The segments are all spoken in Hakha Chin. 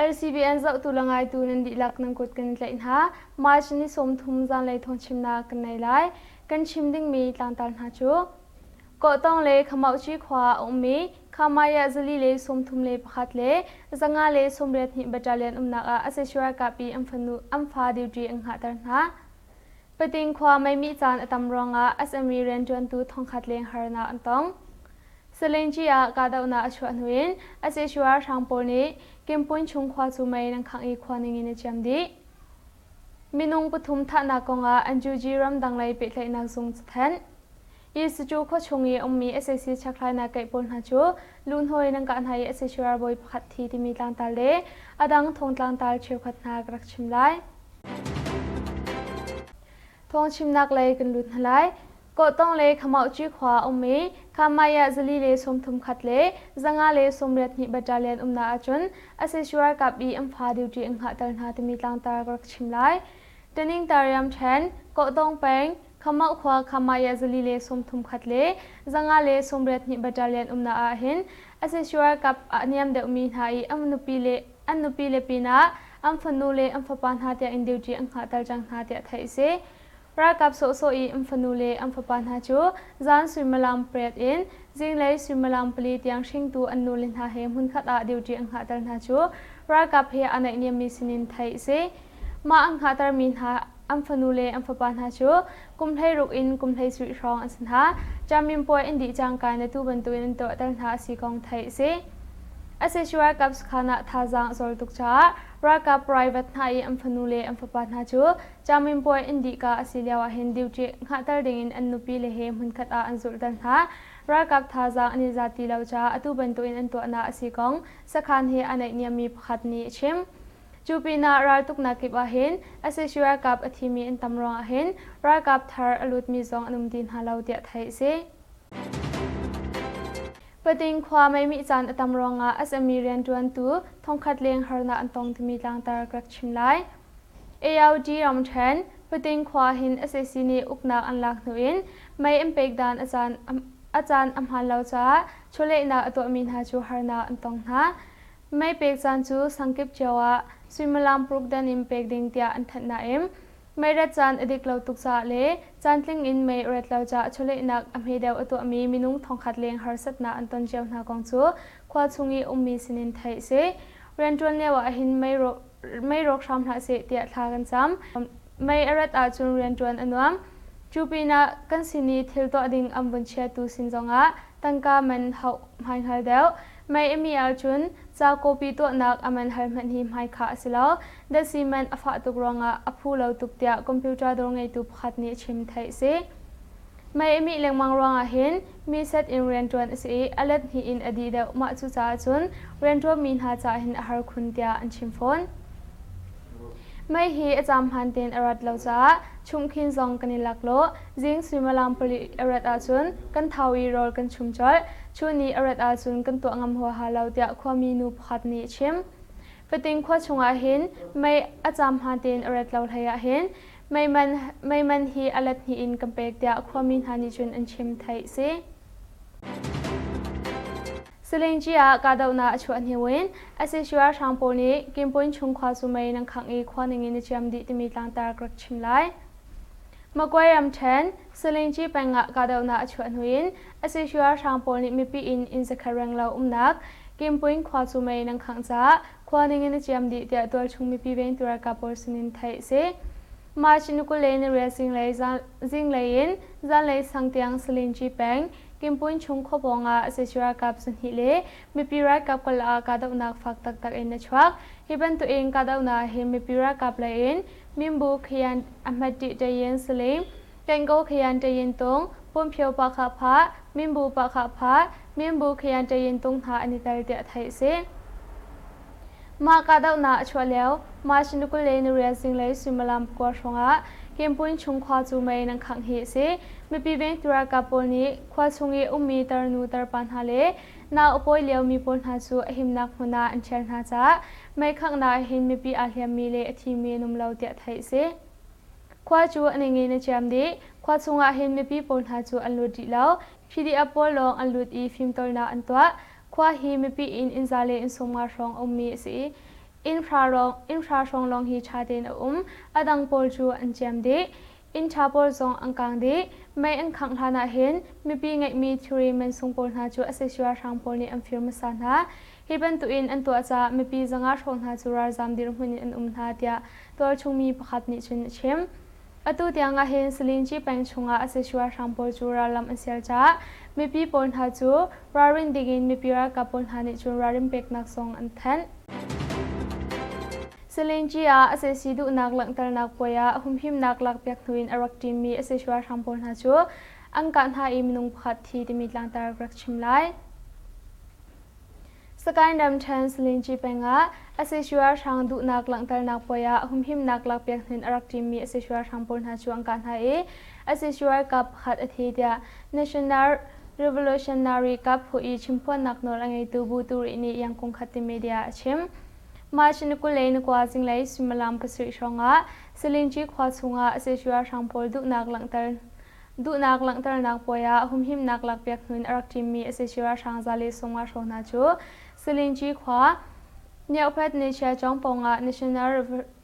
LCBN zohtu le ngaitu nan dihlak nan kut kan tlaih hna. March ni 30 zanlei thawngchimnak kan nei lai. Kan chim dingmi tlangtar hna cu Kawhtawng le Khamauhci khua a ummi Khamaya zali le 31 le 182 battalion umnak ah Asesua ralkap i an fanu an fa duty an hngahter hna. Pating khua meimih caan a tam ruangah SME rianṭuantu thongkhat leng harnak an tong. Salingci ah kahdohnak a chuah hnu in SHU ralhrang pawl nih Kimpun chung khua cu mei nan khangh i khua ningin a ciam dih. Minung pathum thahnak kongah NUG ramdang lei pehtlaihnak zung cathanh. Isucu khua chung i a ummi sac chakhlainak keih pawl hna cu luhnawi nan kah hna i sac ralbawi pakhat thi timi tlangtal le a dang thong tlangtal cheukhat hna ka rak chim lai. Thawngchimnak lei kan lut hna lai. Kawhtawng le Khamauhci khua a um i Khamaya zali le 30 khat le 182 battalion umnak ahcun sac ralkap i an fa duty an hngahter hna timi tlangtar ka rak chim lai. Taning Tariam ṭhen, Kawhtawng peng, Khamauh khua Khamaya zali le 31 le 182 battalion umnak ahhin sac ralkap a niam deuhmi hna i an nupi le an nupi le pinah an fanu le an fapa hna tiang in duty an hngahter cang hna tiah theih a si. Ralkap sawhsawh i an fanu le an fapa hna cu zan suimilam pariat in zinglei suimilam pali tiang hringtu an nule hna he hmunkhat ah duty an hngahter hna cu ralkap he aa naihniammi sinin theih a si. Mah an hngahtermi hna an fanu le an fapa hna cu kum 16 in kum 17 hrawng an si hna. Caminpuai an dih cangka in atu bantukin an tuahter hna a si kong theih a si. Sac ralkap sakhan ah thazaang a zor tuk caah ralkap private hna i an fanu le an fapa hna cu caminpuai an dihka a si lio ahhin duty hngahter dingin an nupi le he hmunkhat ah an zulhter hna. Ralkap thazaang an i zat ti lo caah atu bantukin an tuahnak a si kong sakhan he a naihniammi pakhat nih a chim. Cu pinah raltuknak kip ahhin sac ralkap a thimi an tam ruangah hin ralkap thar a lutmi zong an um ti hna lo tiah theih a si. Pating khua meimih caan a tam ruangah SME rianṭuantu thongkhat leng harnak an tong timi tlangtar ka rak chim lai. AOD ramṭhen Pating khua hin sac nih uknak an lak hnu in mei an pek dan a caan a caan a hmaan lo caah chawlehnak a tuahmi hna cu harnak an tong hna. Mei pek caan cu sangkip cio ah suimilam paruk dan in pek ding tiah an thanh nain mei rat caan a dik lo tuk caah le caantling in mei a rat lo caah chawlehnak a hme deuh a tuahmi minung thongkhat leng harsatnak an ton cio hna kong cu khua chung i ummi sinin theih a si. Rianṭuan lio ah hin mei rawk hram hlah seh tiah thla kan cam. Mei a rat ahcun rianṭuan a nuam. Cu pinah kan sin i thil tuah ding an vun chiatu sin zongah tangka man hauh hmaihngal deuh. Mei a mi ahcun ca copy tuahnak a man hal hmanh hi hmaikhah a si lo. Datsi man a fah tuk ruangah a phu lo tuk tiah computer dawr ngeitu pakhat nih a chim theih a si. Mei a mih lengmang ruangah hin mi set in rianṭuan a si i a let hnih in a dih deuh. Mah cu caah cun rianṭuanmi hna caah hin a har khun tiah an chim fawn. Mei hi a caam hmaan tein a rat lo caah chumhkhin zong kan i laklawh. Zing suimilam pali a rat ahcun kan thau i rawl kan chum colh. Chun i a rat ahcun kan tuah ngam huaha lo tiah khuami nu pakhat nih a chim. Fating khua chungah hin mei a caam hmaan tein a rat lo hlei ah hin mei man hi a let hnih in kan pek tiah khuami hna nih cun an chim theih a si. Salingci ah kahdohnak a chuah hnu in sac ralhrang pawl nih Kimpuin chung khua cu mei nan khangh i khua ningin a ciam dih timi tlangtar ka rak chim lai. Magway ramṭhen Salingci peng ah kahdohnak a chuah hnu in sac ralhrang pawl nih mipi inn inn zakhat renglo umnak Kimpuin khua cu mei nan khangh caah khua ningin a ciam dih tiah tualchung mipi vengtu ralkap pawl sinin theih a si. March ni 24 zinglei in zanlei sang tiang Salingci peng Kimpuin chung khuapawng ah sac ralkap zahnih le mipi ralkap kal ah kahdohnak fak taktak in a chuak. Hi bantukin kahdohnak hi mipi ralkap lei in Mimbu Khian Ahmaddi Tayin Salim, Kengo Khian Tayin Tung, Pumphio Pakha Pha, Mimbu Pakha Pha, Mimbu Khian Tayin Tung hna an i tel tiah theih a si. Mah kahdohnak a chuah lio March ni 24 zinglei suimilam pakua hrawngah Kimpuin chung khua cu mei nan khangh hi a si. Mipi vengtu ralkap pawl nih khua chung i ummi tarnu tarpa hna le nau a pawi liomi pawl hna cu a himnak hmun ah an ṭhial hna caah mei khanghnak hin mipi aa hliammi le a thimi an um lo tiah theih a si. Khua cu an i ngin a ciam dih. Khua chungah hin mipi pawl hna cu an lut rih lo. PDF pawl lawng an lut i fimtawlnak an tuah. Khua hi mipi inn innza le inn 50 hrawng a ummi a si i. Inn hra hrawng lawng hi ṭha tein a um. A dang pawl cu an ciam dih. Inn ṭha pawl zong an kang dih. Mei an khangh hlan ah hin mipi ngeihmi thilri mansung pawl hna cu sac ralhrang pawl nih an fir hmasa hna. Hi bantukin an tuah caah mipi 500 hrawng hna cu ralzaam dirhmun in an um hna tiah tualchung mi pakhat nih cun a chim. Atu tiang ah hin Salinci peng chungah sac ralhrang pawl cu rallam an sial caah mipi pawl hna cu ralrin dingin mipi ralkap pawl hna nih cun ralrin peknak zong an thanh. Salinci ah sac duhnak langhternak puai ah humhimnak lakpiak hnu in a rak ṭimmi sac ralhrang pawl hna cu an kah hna i minung pakhat thi timi tlangtar ka rak chim lai. Sagaing ramṭhen Salinci peng ah sac ralhrang duhnak langhternak puai ah humhimnak lakpiak hnu in a rak ṭimmi sac ralhrang pawl hna cu an kah hna i sac ralkap pakhat a thi tiah National Revolutionary Kap phu i chimphuannak nawl a ngeitu Bu Turi nih Yangkung Khatti media a chim. March ni 22 zinglei suimilam 7 hrawng ah Salinci khua chungah sac ralhrang pawl duhnak langhter Duhnak langhternak puai ah humhimnak lakpiak hnu in a rak ṭimmi sac ralhrang 150 hraw hna cu Salinci khua Nyaukphet Nechia Cawng pawngah National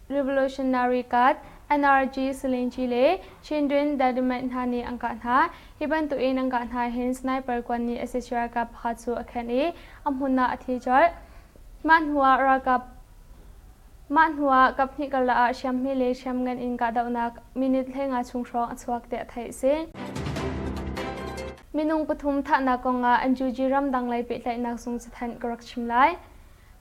Revolutionary Guard NRG Salinci le Chindwin Dadiment hna nih an kah hna. Hi bantukin an kah hna hin sniper kuan nih sac ralkap pakhat cu a khen i a hmun ah a thi colh. Mah hnuah ralkap Mah hnuah kaphnih karlak ah hriamhme le hriamngan in kahdohnak minute 15 chung hrawng a chuak tiah theih a si. Minung pathum thahnak kongah NUG ramdang lei pehtlaihnak zung cathanh ka rak chim lai.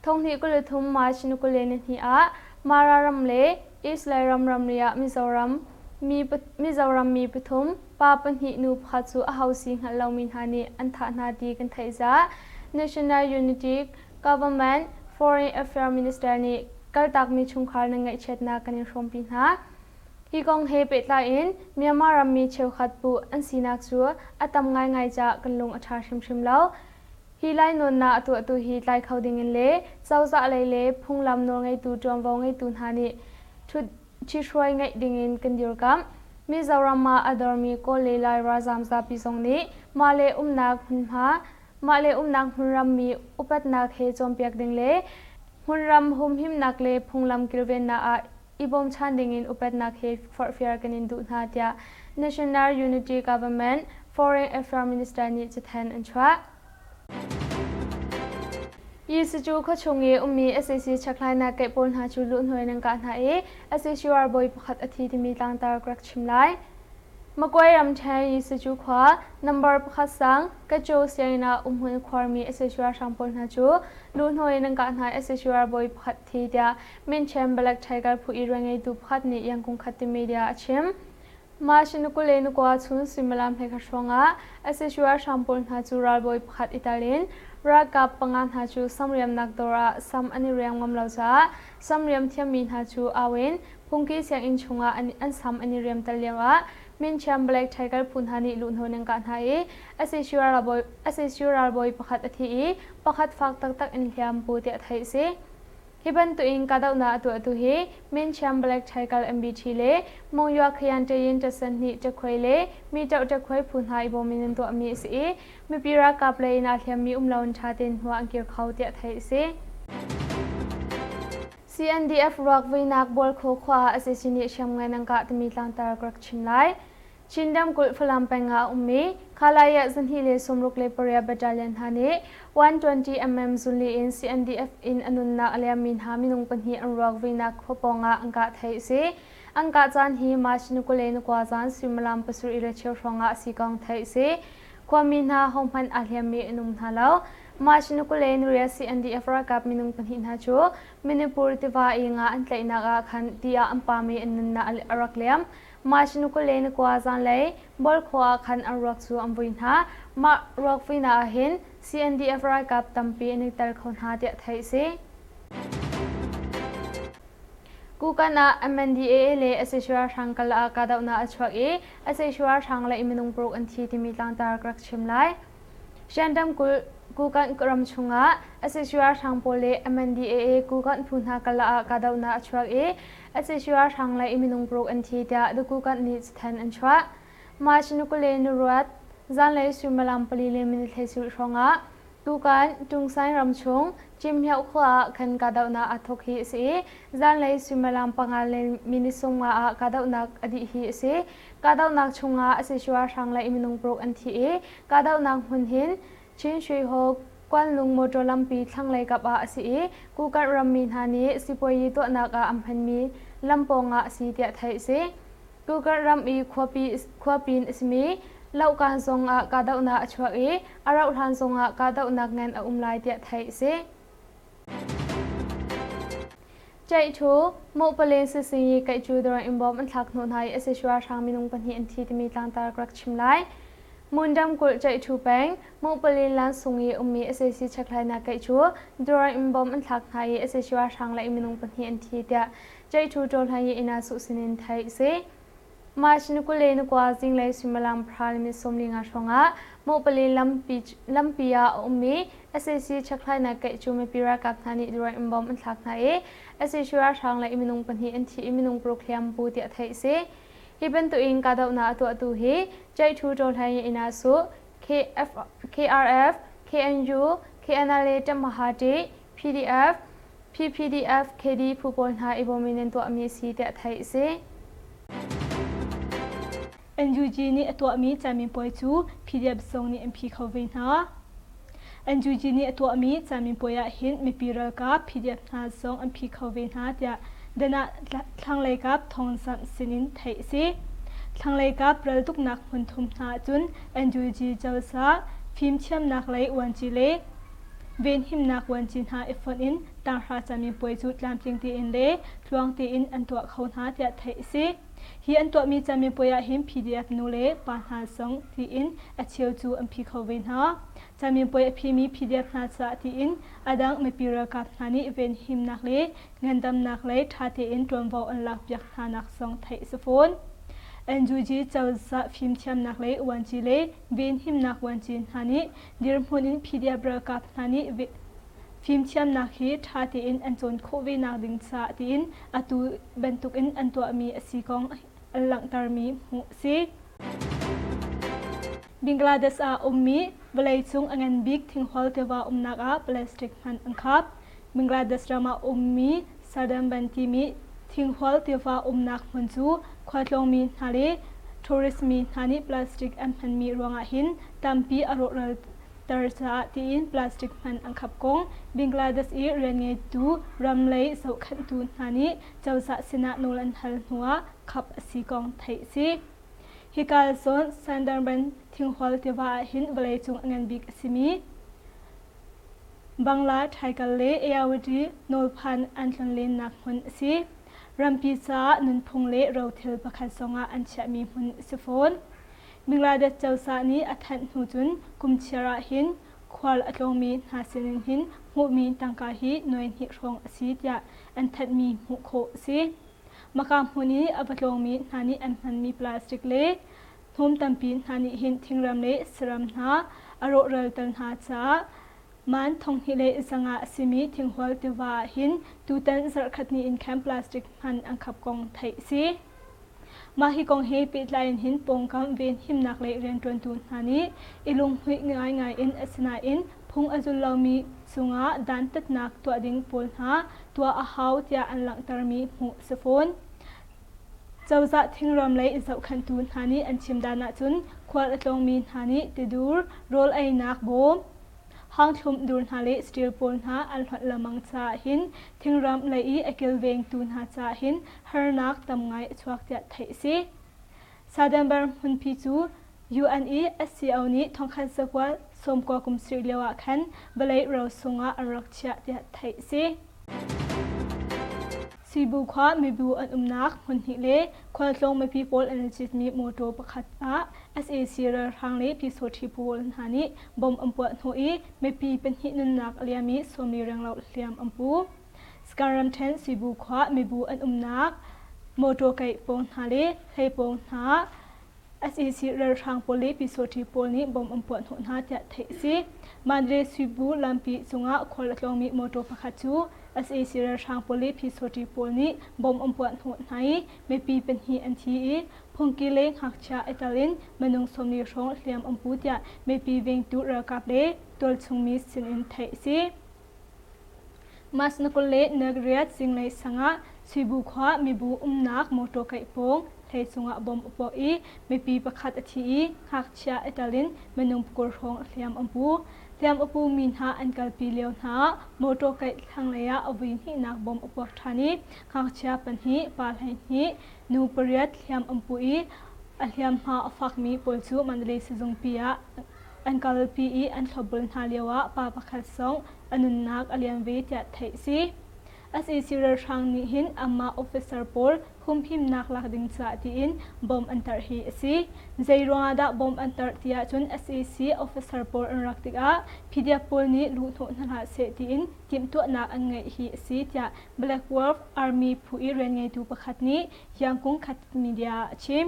Thonghnih 23 March ni 22 ah Mara ram le East Lairam ramri ah Mizoram mi Mizoram mi pathum pa pahnih nu pakhat cu aho si hngalh lomi hna nih an thah hna ti kan theih zah. National Unity Government Foreign Affairs Minister nih kaltakmi chungkhar nan ngaihchiatnak kan in hrawmpi hna. Hi kong he pehtlai in Myanmar rammi cheukhat puh an sinak cu a tam ngaingai caah kan lung a ṭha hrimhrim lo. Hi lainawnnak a tuahtu hi tlai kho dingin le cozah lei le phunglam nawlngeitu ṭuanvo ngeitu hna nih ṭhithruai ngeih dingin kan dirkamh. Mizoram ah a dormi Kawl le Lai ralzaam zapi zong nih mah le umnak hmunhma mah le umnak hmunram mi upatnak he cawnpiak ding le hmunram humhimnak le phunglam kilvennak ah i bawmchan dingin upatnak he forhfial kan in duh hna tiah National Unity Government Foreign Affairs Minister nih cathanh an chuah. Yisicu khuachung i ummi sac chekhlainak keih pawl hna cu luhnuai in an kah hna i sac ralbawi pakhat a thi timi tlangtar ka rak chim lai. Magway ramṭhen Yisicu khua number pakhat sang Kacho sianginn ah umhmun khuarmi sac ralhrang pawl hna cu luhnuai in an kah hna i sac ralbawi pakhat thi tiah Minchen Black Tiger phu i rianngeitu pakhat nih Yangkung Khatti media a chim. March ni 29 chun suimilam 11 hrawng ah sac ralhrang pawl hna cu ralbawi pakhat i tel in ralkap panga hna cu samriamnak dawr ah sam an i riam ngam lo caah samriam thiammi hna cu au in phungki sianginn chungah an sam an i riam tel lioah Minchiam Black Tiger phu hna nih luhnawn an kah hna i sac ralbawi pakhat a thi i pakhat fak taktak in hliam pu tiah theih a si. Hi bantukin kahdohnak a tuahtu hi Minchiam Black Tiger MBT le Monywa Khayan Tayin Tasan nih ṭekhuai le mi ṭoh ṭekhuai phu hna i bawm in an tuahmi a si i mipi ralkap lei in aa hliammi um loin ṭha tein hnuah an kir kho tiah theih a si. CNDF ruak vuinak Bualkhaw khua ah sac nih hriamngan an kah timi tlangtar ka rak chim lai. Chin ramkulh Falam peng ah a ummi Khalaya 268 Battalion hna nih 120mm zunli in CNDF in a nunnak a liammi hna minung pahnih an ruak vuinak khua pawng ah an kah theih a si. An kah caan hi March ni 29 zan suimilam 7 le cheu hrawng ah a si kong theih a si. Khuami hna hohmanh aa hliammi an um hna lo. March ni 29 CNDF ralkap minung pahnih hna cu Manipur tiva i nga an tlaihnak ah khan ti ah an pam i an nunnak a rak liam. March ni 29 zanlei Bawlkhua ah khan an ruak cu an vui hna. Mah ruak vuinak ah hin CNDF ralkap tampi an i tel kho hna tiah theih a si. Kukan ah MNDAA le sac ralhrang kal ah kahdohnak a chuak i sac ralhrang le minung paruk an thi timi tlangtar ka rak chim lai. Shan ramkulh Kukan ram chungah sac ralhrang pawl le MNDAA Kukan phu hna kal ah kahdohnak a chuak i sac ralhrang le minung paruk an thi tiah The Kukan nih cathanh an chuah. March ni 22 zanlei suimilam 4 le minute 17 hrawng ah. Tukan Tungsain ram chung Cimhmioh khua ah khan kahdohnak aa thawk hi a si i zanlei suimilam panga le minute 50 ah kahdohnak a dih hi a si. Kahdohnak chungah a si hrang le minung paruk an thi i kahdohnak hmun hin Chin Shui Ho Kuanlung motor lampi thlanglei kap ah a si i Kukanh rammi hna nih sipuayi tuahnak ah an hmanmi lam pawngah a si tiah theih a si. Kukanh ram i khuapi khuapin a simi Lohkan zong ah kahdohnak a chuak i a rauhhlan zongah kahdohnak ngan a um lai tiah theih a si. Ceihṭhu, Mawhpalen sisingi kaihcu dawr in bawm an thlak hnawh hna i a si hrang minung pahnih an thi timi tlangtar ka rak chim lai. Mundam kulh Ceihṭhu peng, Mawhpalen lansung i ummi sac chekhlainak kaihcu dawr in bawm an thlak hna i sac hrang le minung pahnih an thi tiah Ceihṭhu ṭawlhlai i inn ah suh sinin theih a si. March ni 22 zinglei suimilam pahra le minute 45 hrawngah Mawhpali lampi, lampi ah a ummi sac chekhlainak keih cu mipi ralkap hna nih drone in bomb an thlak hna i sac ralhrang le minung pahnih an thi i minung paruk hliam pu tiah theih a si. Hi bantukin kahdohnak a tuahtu hi Ceihṭhu Ṭawlhlei Ina Suh, KF, KRF, KNU, KNLA Ṭamhahati, PDF, PPDF, KD phu pawl hna i bawm in an tuahmi a si tiah theih a si. NUG nih a tuahmi caminpuai cu PDF zong nih an phi kho ve hna. NUG nih a tuahmi caminpuai ah hin mipi ralkap PDF hna zong an phi kho ve hna tiah Danah thlanglei kap thawngzamh sinin theih a si. Thlanglei kap raltuknak hmun thum hna ahcun NUG cozah fimthiamnak lei uanci le Venhimnak vuanci hna i fonh in tanghra caminpuai cu tlamtling tein le tluang tein an tuah kho hna tiah theih a si. Hi an tuahmi caminpuai ah hin PDF nu le pa hna zong tiin a cheu cu an phi kho ve hna. Caminpuai a phimi PDF hna caah tiin a dang mipi ralkap hna nih venhimnak le ngandamnak lei ṭha tein ṭuanvo an lakpiak hnanak zong theih a si fawn. NUG cozah fimthiamnak lei vuanci le venhimnak vuanci hna nih dirhmun in PDF ralkap hna nih fimthiamnak hi ṭha tein an cawn khawh ve nak ding caah tiin atu bantukin an tuahmi a si kong an langhtermi hmuh a si. Bangladesh ah ummi vawleicung a ngan bik thinghual tiva umnak ah plastic hman an khap. Bangladesh ram ah ummi Sardamban timi thinghual tiva umnak hmun cu khualtlawngmi hna le tourist mi hna nih plastic an hmanmi ruangah hin tampi a rawhralter caah tiin plastic hman an khap kong Bangladesh i rianngeitu ramlei zohkhenhtu hna nih cozah sinah nawl an hal hnuah khap a si kong theih a si. Hika zawn Sundarban thinghual tiva ah hin vawleicung a ngan bik a simi Bangla ṭhaikal le Ayawady nawlphan an tlonlennak hmun a si. Rampi caah nunphung le rothil pakhat zongah an chiahmi hmun a si fawn. Bangladesh cozah nih a thanh hnu cun kum chiar ah hin khual a tlawngmi hna sinin hin hmuhmi tangka hi nuai hnih hrawng a si tiah an thanhmi hmuh khawh a si. Maka hmun i a va tlawngmi hna nih an hmanmi plastic le hnawm tampi hna nih hin thingram le saram hna a rawhralter hna caah man 2000 le zanga a simi thinghual tiva ah hin tutan zarhkhat ni in khan plastic hman an khap kong theih a si. Mah hi kong he pehtlai in hin pawngkam venhimnak lei rianṭuantu hna nih i lunghmuih ngaingai in asinain phung a zul lomi cungah dantatnak tuah ding pawl hna tuah a hau tiah an langhtermi hmuh a si fawn. Cozah thingram lei zohkhenhtu hna nih an chim dan ahcun khual a tlawngmi hna nih tidur, rawl einak bawm, hangthlum dur hna le steel pawl hna an hlonh lengmang caah hin thingram lei i a kilvengtu hna caah hin harnak tam ngai a chuak tiah theih a si. Sadenbar hmunpi cu UN i SCO nih thongkhat zakua sawmkua kum sirh lio ah khan vawlei rosung ah an rak chiah tiah theih a si. Sibu khua mibu an umnak hmunhnih le khualtlawng mipi pawl an i citmi mawṭaw pakhat ah sac ralhrang le pyusawṭhi pawl hna nih bomb an puah hnawh i mipi pahnih nunnak a liam i sawmli renglo hliam an pu. Skan ramṭhen Sibu khua mibu an umnak mawṭaw keih pawng hna le hlei pawng hna sac ralhrang pawl le pyusawṭhi pawl nih bomb an puah hnawh hna tiah theih a si. Mandalay Suibu lampi cungah khual a tlawngmi mawṭaw pakhat cu sac ralhrang pawl le pyusawṭhi pawl nih bomb an puah hnawh hna i mipi pahnih an thi i. Phungki le ngakchia i tel in minung 40 hrawng hliam an pu tiah mipi vengtu ralkap le tualchung mi sinin theih a si. March na 28 zinglei sang ah Suibu khua mibu umnak motor kaih pawng hlei cungah bom a puak i mipi pakhat a thi i ngakchia i tel in minung pakul hrawng hliam an pu. Hliam a pumi hna an kalpi lio hna ah motor kaih thlanglei ah a vui hnihnak bom a puak ṭhan i ngakchia pahnih, pa 12, nu pariat hliam an pu i a hliamhma a fakmi pawl cu Mandalay sizungpi ah an kalpi i an thlopbul hna lioah pa pakhat zong a nunnak a liam ve tiah theih a si. SAC ralhrang nih hin amah officer pawl humhimnak lak ding caah tiin bomb an tarh hi a si. Zei ruangah dah bomb an tarh ti ahcun SAC officer pawl an rak tikah PDF pawl nih luhhnawh hna hlah seh tiin timhtuahnak an ngeih hi a si tiah Black Wolf Army phu i rianngeitu pakhat nih Yangkung Khat Media ah a chim.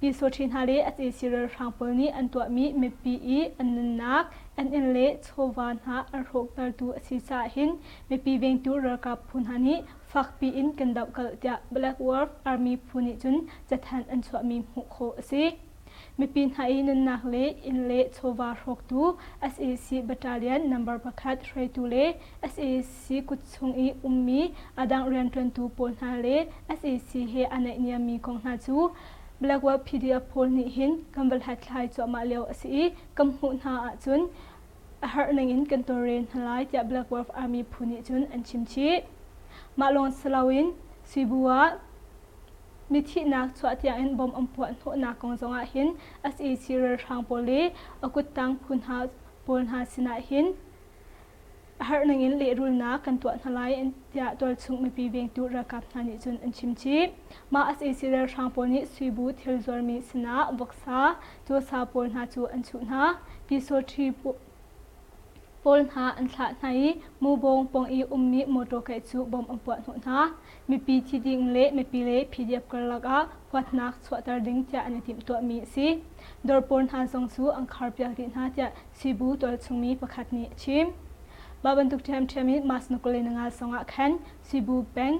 Pyusawṭhi hna le SAC ralhrang pawl nih an tuahmi mipi i an nunnak, an inn le chawva hna an hrawktertu a si caah hin mipi vengtu ralkap phu hna nih fakpi in kan dohkalh tiah Black Wolf Army phu nih cun cathanh an chuahmi hmuh khawh a si. Mipi hna i nunnak le inn le chawva hrawktu sac battalion number pakhat hruaitu le sac kut chung i ummi a dang rianṭuantu pawl hna le sac he a naihniammi kong hna cu Blackwell PDF pawl nih hin kan va hlathlai cuahmah lio a si i kan hmuh hna ahcun a herh ning in kan tawlrel hna lai tiah Black Wolf Army phu nih cun an chim chih. Mah lawng si loin Cebu ah mi thihnak chuah tiangin bom an puah hnawhnak kong zongah hin sac ralhrang pawl le a kuttang phu hna pawl hna sinah hin a herh ning in lehrulnak kan tuah hna lai tiah tualchung mipi vengtu ralkap hna nih cun an chim chih. Mah sac ralhrang pawl nih suibu thil zuarmi sinah voksa, cawsa pawl hna cu an chuh hna. Pyusawṭhi pawl hna an thlah hna i mubawng pawng i ummi motor kaih cu bom an puah hnawh hna. Mipi thi ding le mipi le PDF karlak ah huatnak chuahter ding tiah an i timhtuahmi a si. Dawr pawl hna zong cu an kharpiak dih hna tiah Cebu tualchungmi pakhat nih a chim. Mah bantuk ṭhiamṭhiam in March na 25 zongah khan Cebu peng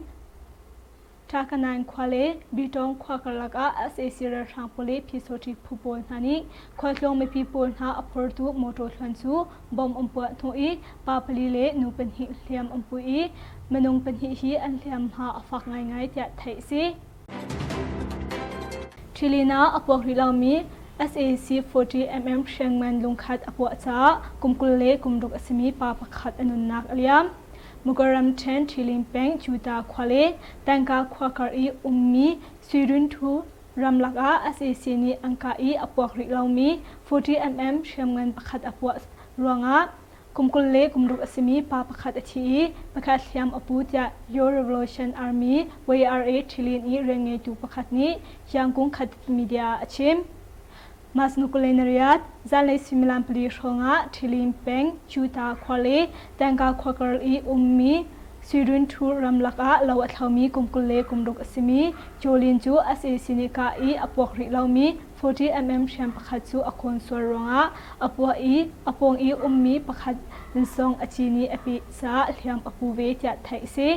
Ṭakanain khua le Bitawng khua karlak ah sac ralhrang pawl le Pyusawṭhi phu pawl hna nih khualtlawng mipi pawl hna a phortu motor thluan cu bomb an puah hnawh i pa pali le nu pahnih hliam an pu i minung pahnih hi an hliamhma a fak ngaingai tiah theih a si. Ṭhilin ah a puak rih lomi sac 40mm hriamngan lungkhat a puah caah kum 20 le kum ruk a simi pa pakhat a nunnak a liam. Mukaram ṭhen Ṭhilin peng Juta khua le Tangka khua kar i ummi Suirun Thu ramlak ah sac nih an kah i a puak rih lomi 40mm hriamngan pakhat a puah ruangah kum 20 le kum ruk a simi pa pakhat a thi i pakhat hliam a pu tiah Your Revolution Army YRA Ṭhilin i rianngeitu pakhat nih Yangkung Khat media ah a chim. Mas Nukulenariat zanlei suimilam pali hrawngah Ṭhilin peng Juta khua le Tangka khua kar i ummi Suirun Thu ramlak ah lo a thlomi kum 20 le kum ruk a simi Jolin cu sac nih kah i a puak rih lomi 40mm hriam pakhat cu a khawn sual ruangah a puah i a pawng i ummi pakhat zong a ci nih a peh caah hliam a pu ve tiah theih a si.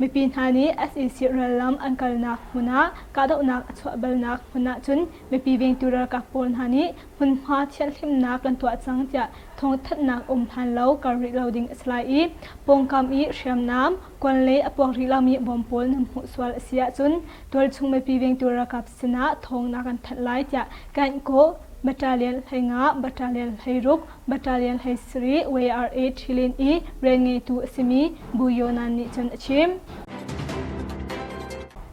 Mipi hna nih sac rallam an kalnak hmun ah kahdohnak a chuah balnak hmun ah cun mipi vengtu ralkap pawl hna nih hmunhma thianhhlimnak kan tuah cang tiah thawngthanhnak um hlan lo kar rih lo ding a si lai i pawngkam i hriamnam kuan le a puak rih lomi bawm pawl nan hmuh sual a si ahcun tualchung mipi vengtu ralkap sinah thawng na kan thanh lai tiah Kankaw Battalion 15 Battalion 16 Battalion 17 YRA Ṭhilin i rianngeitu a simi Bu Yonan nih cun a chim.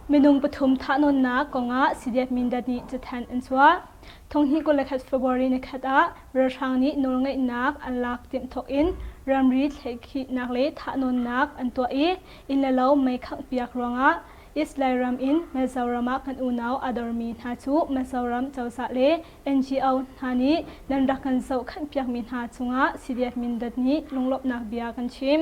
Minung pathum thahnawnnak kongah CDF Mindat nih cathanh an chuah. Thonghnih 21 February ni khat ah ralhrang nih nawlngeihnak an lak timh thawk in ramri thlaihkhihnak le thahnawnnak an tuah i inn le lo mei khanghpiak ruangah East Lairam in Mizoram ah kan unau a dormi hna cu Mizoram cozah le NGO hna nih nan rak kan zohkhenhpiakmi hna cungah CDF Mindat nih lunglawmhnak bia kan chim.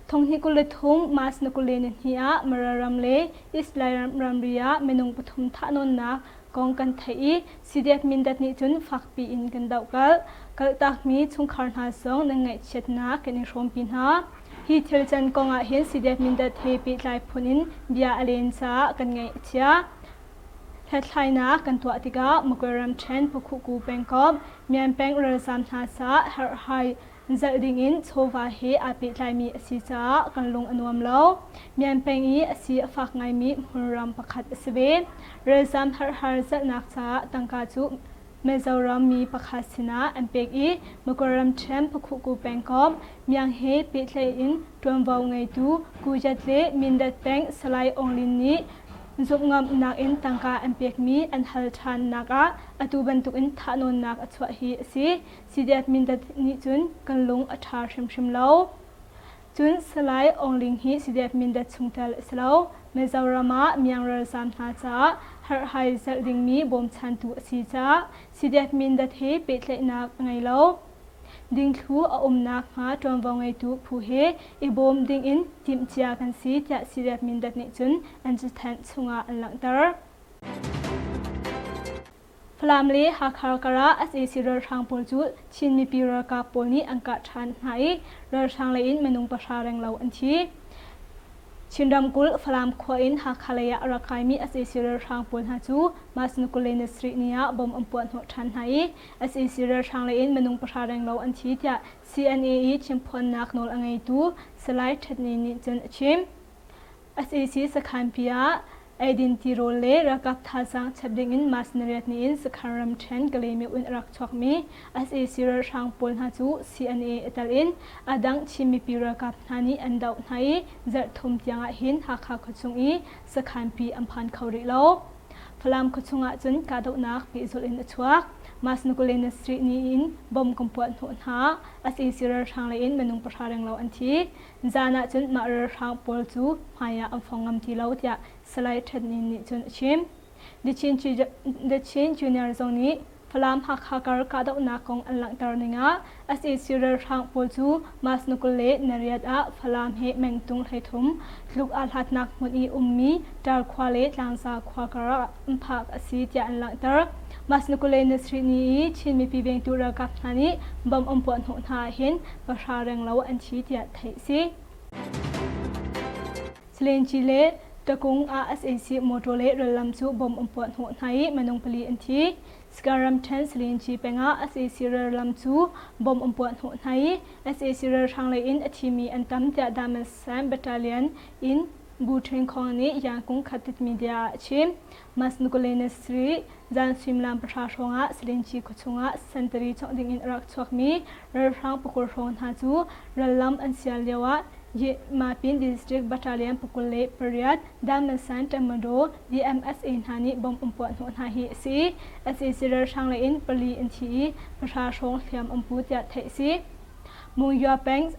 Thonghnih 23 March na 22 ah Mara ram le East Lairam ramri ah minung pathum thahnawnnak kong kan theih i CDF Mindat nih cun fakpi in kan dohkalh. Kaltakmi chungkhar hna zong nan ngaihchiatnak kan i hrawmpi hna. Hi thil can kong ah hin CDF Mindat he pehtlai phun in bia a len caah kan ngaih a chia. Hlathlainak kan tuah tikah Magwe ramṭhen Pakhuku pengkomh Myan peng ralzaam hna caah herhhai zalh dingin chawva he aa pehtlaimi a si caah kan lung a nuam lo. Myan peng i a si a fak ngaimi hmunram pakhat a si ve. Ralzaam herhhar zalhnak caah tangka cu Mizoram mi pakhat sinah an pek i Magwe ramṭhen Pakhuku pengkomh Myang he pehtlaih in ṭuanvo ngeitu Kujat le Mindat peng Salai Aung Lin nih zumhngamhnak in tangka an pekmi an hal ṭhannak ah atu bantukin thahnawnnak a chuah hi a si. CDF Mindat nih cun kan lung a ṭha hrimhrim lo. Cun Salai Aung Ling hi CDF Mindat chungtel a si lo. Mizoram ah Myang ralzaam hna caah herhhai zalh dingmi bawmchantu a si caah CDF Mindat he pehtlaihnak a ngei lo. Dingthlu a um nakhnga ṭuanvo ngeitu phu he i bawm dingin timhcia kan si tiah CDF Mindat nih cun an cathanh chungah an langhter. Falam le Hakha karah sac ralhrang pawl cu Chin mipi ralkap pawl nih an kah ṭhan hna i ralhrang lei in minung pahra renglo an thi. Chin ramkulh Falam khua in Hakha lei ah a rak kaimi sac ralhrang pawl hna cu March 27 ni ah bomb an puah hnawh ṭhan hna i sac ralhrang lei in minung pahra renglo an thi tiah CNA i chimphuannak nawl a ngeitu Salai Ṭhet Ni nih cun a chim. Sac sakhanpi ah eidin tirawl le ralkap thazaang chap dingin March nariat ni in sakhan ramṭhen Kalaymyo in a rak chuakmi sac ralhrang pawl hna cu CNA a tel in a dang Chin mipi ralkap hna nih an doh hna i zarh thum tiang ah hin Hakha khuachung i sakhanpi an phan kho rih lo. Falam khuachung ah cun kahdohnak pehzulh in a chuak. March 27 ni in bomb kan puah hnawh hna. Sac ralhrang lei in minung pahra renglo an thi. Zan ah cun mah ralhrang pawl cu hmai ah an fong ngam ti lo tiah Salai Ṭhet Nin nih cun a chim. The Chin, The Chin Junior zong nih Falam Hakha kar kahdohnak kong an langhter ning ah sac ralhrang pawl cu March 28 ah Falam he mengtung 33 tluk aa hlatnak hmun i ummi Ṭar khua le Tlangza khua kar ah an phak a si tiah an langhter. March 27 ni i Chin mipi vengtu ralkap hna nih bomb an puah hnawh hna ahhin pahra renglo an thi tiah theih a si. Salenci le Takung ah sac motor le rallam cu bomb an puah hnawh hna i minung pali an thi. Sagaing ramṭhen Salenci peng ah sac rallam cu bomb an puah hnawh hna i sac ralhrang lei in a thimi an tam tiah Damasan Battalion in Bu Ṭhin Khawng nih Yangkung Khatit Media ah a chim. Mas Nukulenasri zan suimilam pahra hrawngah Salenci khuachung ah sentari cawk dingin a rak chuakmi ralhrang pakul hrawng hna cu rallam an sial lioah Yemapin District Battalion 28 Damansan Tatmadaw DMSA hna nih bomb an puah hnawh hna hi a si. Sac ralhrang lei in pali an thi i pahra hrawng hliam an pu tiah theih a si. Mungya peng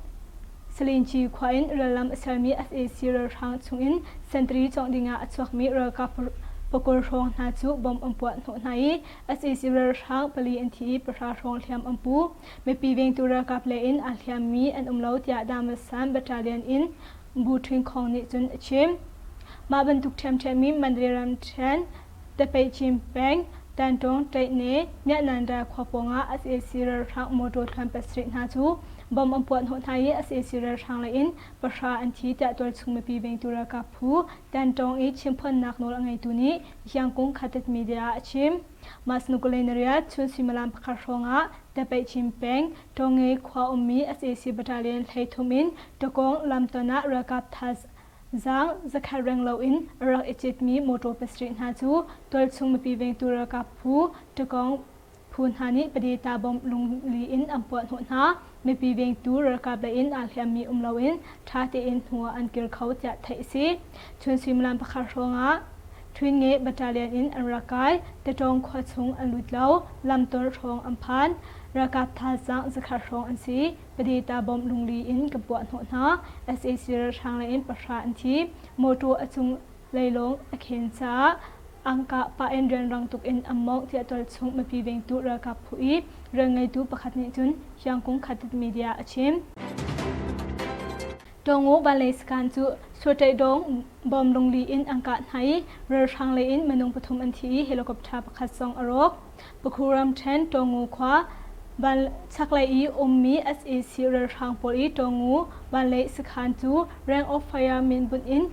Salinci khua in rallam a sermi sac ralhrang chungin sentari cawngh dingah a chuakmi ralkap pakul hrawng hna cu bomb an puah hnawh hna i sac ralhrang pali an thi i pahra hrawng hliam an pu. Mipi vengtu ralkap lei in aa hliammi an um lo tiah Damasan Battalion in Bu Ṭhin Khawng nih cun a chim. Mah bantuk ṭhiamṭhiam in Mandalay ramṭhen Tapeichin peng Tantong Ṭaihne Myananda khua pawngah sac ralhrang motor thluan pasarih hna cu bomb an puah hnawh hna i sac ralhrang lei in pahra an thi tiah tualchung mipi vengtu ralkap phu Tantong i chimphuannak nawl a ngeitu nih Yangkung Khatit Media ah a chim. Mas Nukulenariat chun suimilam pakhat hrawngah Tapeichin peng Tonge khua ummi sac battalion 13 in Takong lamton ah ralkap thaz Zaang zakhat reng loin a rak i citmi mawṭaw pasarih hna cu tualchung mipi vengtu ralkap phu Ṭakawng phu hna nih padeta bomb lungli in an puah hnawh hna. Mipi vengtu ralkap lei in aa hliammi um loin ṭha tein hnu ah an kir kho tiah theih a si. Chun suimilam pakhat hrawngah Ṭwinge Battalion in an rak kai. Tatawng khua chung an lut lo. Lamton hrawng an phan. Ralkap thazaang zakhat hrawng an si. Padeta bomb lungli in kan puah hnawh hna. Sac ralhrang lei in pahra an thi. Mawṭaw a cung leilawng a khen caah angka pah in rianrang tuk in an mawngh tiah tualchung mipi vengtu ralkap phu i rianngeitu pakhat nih cun Yangkung Khatit Media a chim. Tongu Valley Scan cu Suaṭaidawng bom lungli in an kah hna i ralhrang lei in minung pathum an thi i helicopter pakhat zong a rawk. Pakhu ramṭhen Tongu khua van chaklei i ummi sac ralhrang pawl i Tongu vanlei sakhan cu Rank of Fire min bunh in.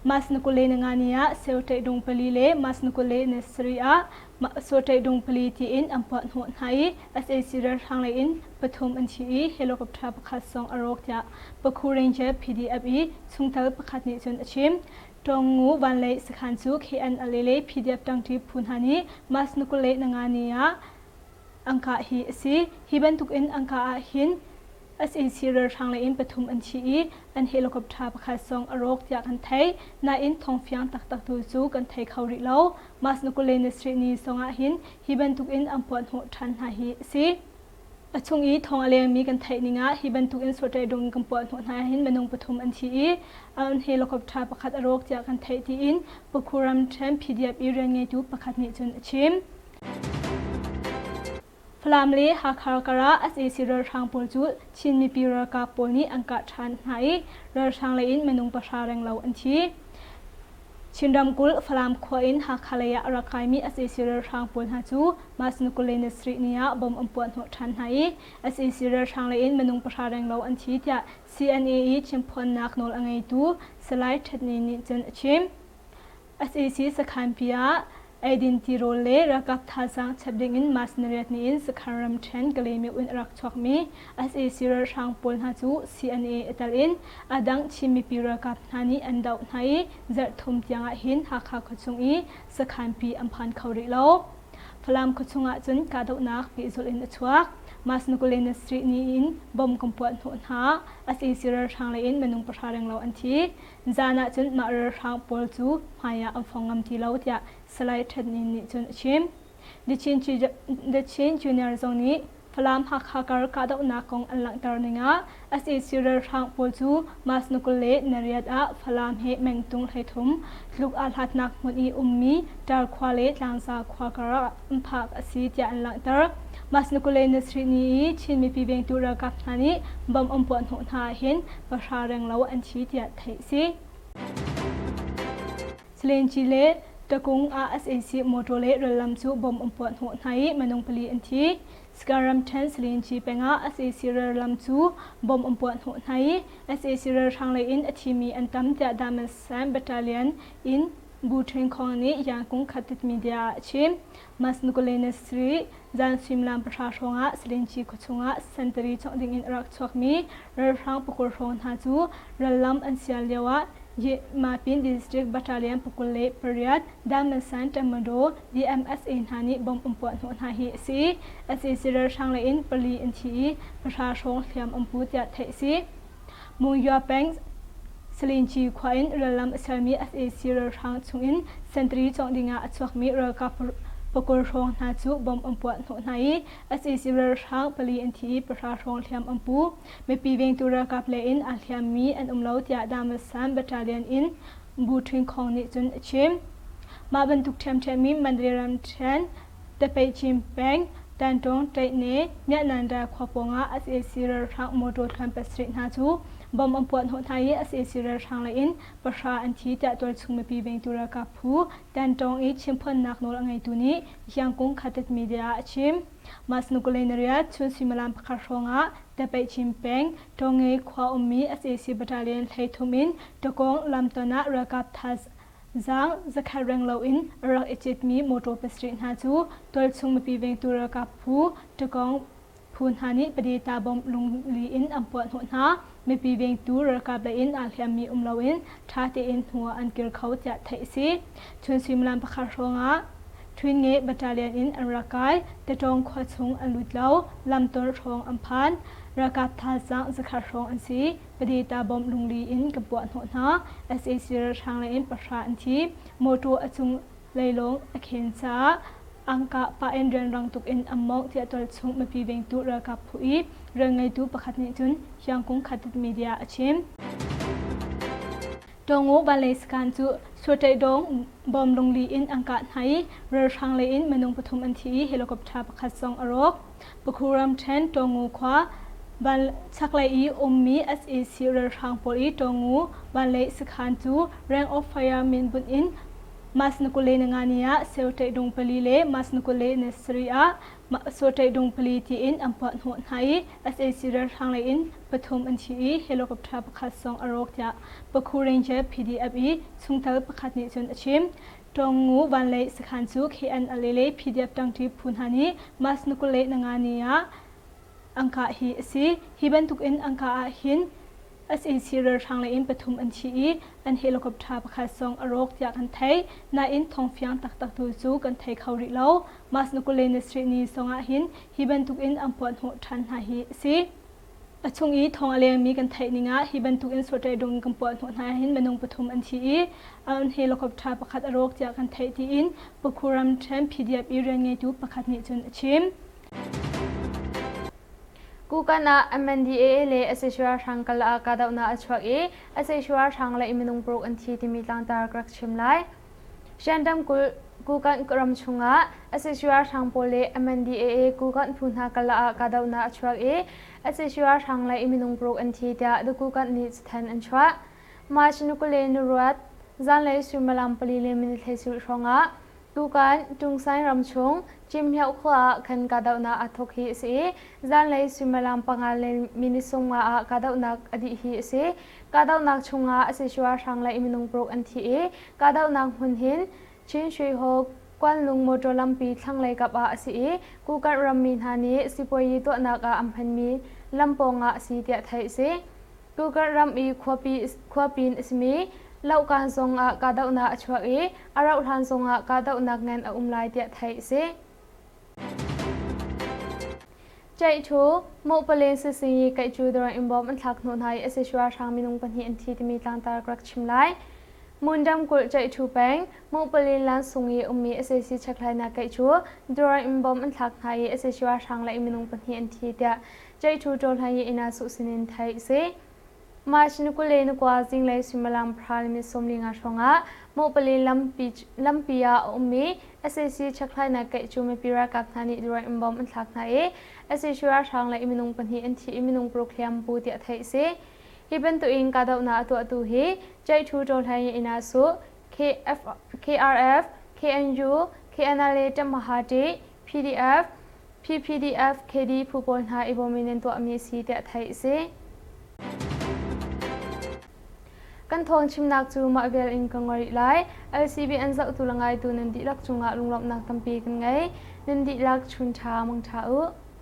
Mas na 25 ni ah Seuṭeih pali le Mas na 27 ah Sawṭeih pali tiin an puah hnawh hna i sac ralhrang lei in pathum an thi i helicopter pakhat zong a rawk tiah Pakhu Ranger PDF i chungtel pakhat nih cun a chim. Tawngngu vanlei sakhan cu KNLA le PDF ṭangṭi phu hna nih Mas na 25 ni ah an kah hi a si. Hi bantuk in an kah ahhin sac ralhrang lei in pathum an thi i an helicopter pakhat zong a rawk tiah kan theih. Nain thawngfiang taktak tu cu kan thei kho rih lo. Mas na 27 ni zong ahhin hi bantuk in an puahhnawh ṭhan hna hi a si. A chung i thawng a lengmi kan theih ning ah hi bantuk in suaṭe dung kan puahhnawh hna hin minung pathum an thi i an helicopter pakhat a rawk tiah kan theih tiin Pukhuram ṭhen PDF i rian ngeitu pakhat nih cun a chim. Falam le Hakha karah sac ralhrang pawl cu Chin mipi ralkap pawl nih an kah ṭhan hna i ralhrang lei in minung pahra renglo an thi. Chin ramkulh Falam khua in Hakha lei ah a rak kaimi sac ralhrang pawl hna cu March ni 27 ni ah bomb an puah hnawh ṭhan hna i sac ralhrang lei in minung pahra renglo an thi tiah CNA i chimphuannak nawl a ngeitu Salai Htet Ni nih cun a chim. Sac sakhanpi ah eidin tirawl le ralkap thazaang chap dingin March nariat ni in sakhan ramṭhen Kalaymyo in a rak chuakmi sac ralhrang pawl hna cu CNA a tel in a dang Chin mipi ralkap hna nih an doh hna i zarh thum tiangah hin Hakha khuachung i sakhanpi an phan kho rih lo. Falam khuachung ah cun kahdohnak pehzulh in a chuak. March ni 27 ni in bomb kan puah hnawh hna. Sac ralhrang lei in minung pahra renglo an thi. Zan ah cun mah ralhrang pawl cu hmai ah an fong ngam ti lo tiah Salai Htet Nin nih cun a chim. The Chin, The Chin Junior zong nih Falam Hakha kar kahdohnak kong an langhter ning ah sac ralhrang pawl cu March ni 28 ah Falam he mengtung 33 tluk aa hlatnak hmun i ummi Tar khua le Tlangza khua kar ah an phak a si tiah an langhter. March ni 27 ni i Chin mipi vengtu ralkap hna nih bomb an puah hnawh hna ahhin pahra renglo an thi tiah theih a si. Salenci le Takung ah sac motor le rallam cu bomb an puah hnawh hna i minung pali an thi. Sagaing ramṭhen Salenci peng ah sac rallam cu bomb an puah hnawh hna i sac ralhrang lei in a thimi an tam tiah Damasan Battalion in Bu Ṭhen Khawng nih Yangkung Khatit Media ah a chim. Mas Nukulenasri zan suimilam pahra hrawngah Salenci khuachung ah sentari cawngh dingin a rak chuakmi ralhrang pakul hrawng hna cu rallam an sial lioah Yehmapin District Battalion 28 Damansan Tatmadaw DMSA hna nih bomb an puah hnawh hna hi a si. Sac ralhrang lei in pali an thi i pahra hrawng hliam an pu tiah theih a si. Mungya peng Salinci khua in rallam a sermi sac ralhrang chungin sentari cawngh dingah a chuakmi ralkap pakul hrawng hna cu bomb an puah hnawh hna i sac ralhrang pali an thi i pahra hrawng hliam an pu. Mipi vengtu ralkap lei in aa hliammi an um lo tiah Damasan Battalion in Bu Ṭhin Khawng nih cun a chim. Mah bantuk ṭhiamṭhiam in Mandalay ramṭhen Tapeihcin peng Tantawng Ṭaihne Myananda khua pawngah sac ralhrang motor thluan pasarih hna cu bomb an puah hnawh hna i sac ralhrang lei in pahra an thi tiah tualchung mipi vengtu ralkap phu Tantawng i chimphuannak nawl a ngeitu nih Yangkung Khatet Media ah a chim. Mas Nukulenariat chun suimilam pakhat hrawngah Tapeihcin peng Ṭawnge khua ummi sac battalion 13 in Takong lamton ah ralkap thaz Zaang zakhat reng loin a rak i citmi mawṭaw pasarih hna cu tualchung mipi vengtu ralkap phu Ṭakawng phu hna nih padeta bomb lungli in an puah hnawh hna. Mipi vengtu ralkap lei in aa hliammi um loin ṭha tein hnu ah an kir kho tiah theih a si. Chun suimilam pakhat hrawngah Ṭwinge Battalion in an rak kai. Tatawng khua chung an lut lo. Lamton hrawng an phan. Ralkap thazaang zakhat hrawng an si. Padeta bomb lungli in kan puah hnawh hna. Sac ralhrang lei in pahra an thi. Mawṭaw a cung leilawng a khen caah angka pah in rianrang tuk in an mawngh tiah tualchung mipi vengtu ralkap phu i rianngeitu pakhat nih cun Yangkung Khatit Media a chim. Tongu Valley Scan cu Suaṭaidawng bom lungli in an kah hna i ralhrang lei in minung pathum an thi i helicopter pakhat zong a rawk. Pakhu ramṭhen Tongu khua chaklei i ummi sac ralhrang pawl i Tongu vanlei sakhan cu Rank of Fire min bunh in. Mas na 25 ni ah Seo-ṭaih pali le Mas na 27 ah Sawṭaih pali tiin an puah hnawh hna i sac ralhrang lei in pathum an thi i helicopter pakhat zong a rawk tiah Pakhu Ranger PDF i chungtel pakhat nih cun a chim. Tawngngu vanlei sakhan cu KNLA le PDF ṭangṭi phu hna nih Mas na 25 ni ah an kah hi a si. Hi bantukin an kah ahhin sac ralhrang lei in pathum an thi i an helicopter pakhat zong a rawk tiah kan theih. Nain thawngfiang taktak tu cu kan thei kho rih lo. Mas na 27 ni zong ahhin hi bantukin an puahhnawh ṭhan hna hi a si. A chung i thawng a lengmi kan theih ning ah hi bantukin suaṭe dung kan puahhnawh hna hin minung pathum an thi i an helicopter pakhat a rawk tiah kan theih tiin Pakhu ramṭhen PDF i rian ngeitu pakhat nih cun a chim. Kukan ah MNDAA le sac ralhrang kal ah kahdohnak a chuak i sac ralhrang le minung paruk an thi timi tlangtar ka rak chim lai. Shan ramkulh Kukan ram chungah sac ralhrang pawl le MNDAA Kukan phu hna kal ah kahdohnak a chuak i sac ralhrang le minung paruk an thi tiah The Kukan nih cathanh an chuah. March ni 20 na ruat zanlei suimilam pali le minute 16 hrawngah Tukan Tungsain ram chung Cimhmioh khua ah khan kahdohnak aa thawk hi a si i zanlei suimilam panga le minute 50 ah kahdohnak a dih hi a si. Kahdohnak chungah a si ralhrang le minung paruk an thi i kahdohnak hmun hin Chin Shui Ho Kuanlung motor lampi thlanglei kap ah a si i Kukanh rammi hna nih sipuayi tuahnak ah an hmanmi lam pawngah a si tiah theih a si. Tukar ram i khuapin a simi Lohkaan zong ah kahdohnak a chuak i a rauhhlan zongah kahdohnak ngan a um lai tiah theih a si. Ceihṭhu, Mawhpalen sisingi kaihcu dawr in bawm an thlak hnawh hna i sac ralhrang minung pahnih an thi timi tlangtar ka rak chim lai. Mundam kulh Ceihṭhu peng, Mawhpalen lansung i ummi sac chekhlainak kaihcu dawr in bawm an thlak hna i sac ralhrang le minung pahnih an thi tiah Ceihṭhu ṭawlhlei i inn ah suh sinin theih a si. March ni 29 zinglei suimilam pahra le minute 45 hrawngah Mawhpali lampi ah a ummi sac chekhlainak keih cu mipi ralkap hna nih drone in bomb an thlak hna i sac ralhrang le minung pahnih an thi i minung paruk hliam pu tiah theih a si. Hi bantukin kahdohnak a tuahtu hi Ceihṭhu ṭawlhlei inn ah suh KF, KRF, KNU, KNLA Ṭamhahati, PDF, PPDF, KD phu pawl hna i bawm in an tuahmi a si tiah theih a si. Kan thawng chimnak cu mah vial in ka ngol rih lai. LCB an zohtu le ngaitu nan dihlak cungah lunglawmhnak tampi kan ngei. Nan dihlak chun ṭha, mang ṭha u.